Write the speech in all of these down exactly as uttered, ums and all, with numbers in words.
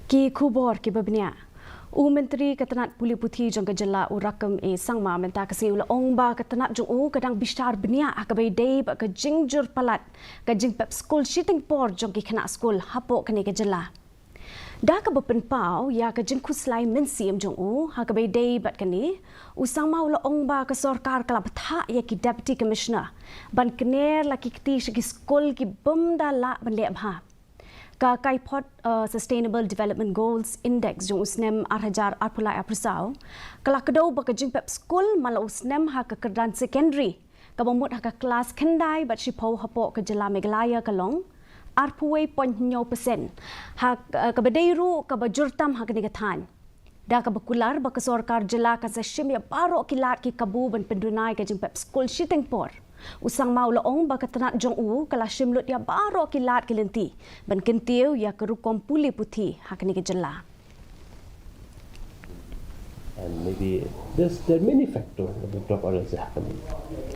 Ki khubor kiba bniah. U Myntri ka tnat pule puthi jong ka jylla, u Rakkam A Sangma, mynta ka sngi u la ong ba ka tnat jong u ka dang bishar bniah ha kaba ïadei bad ka jingjur palat ka jingpep skul shiteng por jong ki khynnah skul hapoh kane ka jylla. Da kaba pynpaw ïa ka jingkhuslai mynsiem jong u ha kaba ïadei bad kane, u Sangma u la ong ba ka sorkar ka la bthah ïa ki Deputy Commissioner ban kner la ki kti sha ki skul ki bym da lah ban leh bha. Ka Kaiphod, uh, Sustainable Development Goals Index jong u snem ar hajar arphew lai arphew saw ka la kdew ba ka jingpep skul man la u snem ha ka kyrdan secondary kaba mut ha ka klas khyndai bad shiphew hapoh ka jylla Meghalaya ka long arphew wei point hynñiew percent, ha, uh, kaba dei ruh kaba jur tam ha kane ka thaiñ. Da kaba kular ba ka sorkar jylla kan sa shim ïa baroh ki lad ki kabu ban pynduna ïa ka jingpep skul shiteng por. U Sangma u la ong ba ka tnat jong u ka la shim lut ïa baroh ki lad ki lynti ban kyntiew ïa ka rukom pule puthi ha kane ka jylla. And maybe there's, there are many factors that the drop out is happening.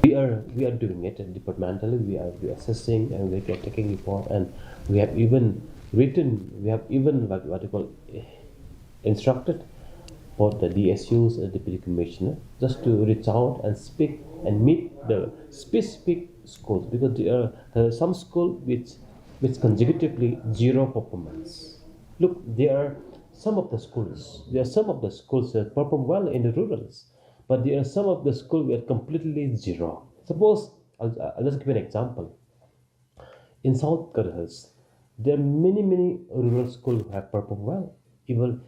We are, we are doing it departmentally. We are, we are assessing and we are taking report, and we have even written, we have even what, what you call, eh, instructed for the D S Us and the deputy commissioner just to reach out and speak and meet the specific schools, because there are, there are some schools which, which consecutively zero performance. Look, there are some of the schools, there are some of the schools that perform well in the rurals, but there are some of the schools where completely zero. Suppose, I'll, I'll just give an example. In South Garo Hills, there are many, many rural schools who have performed well. Even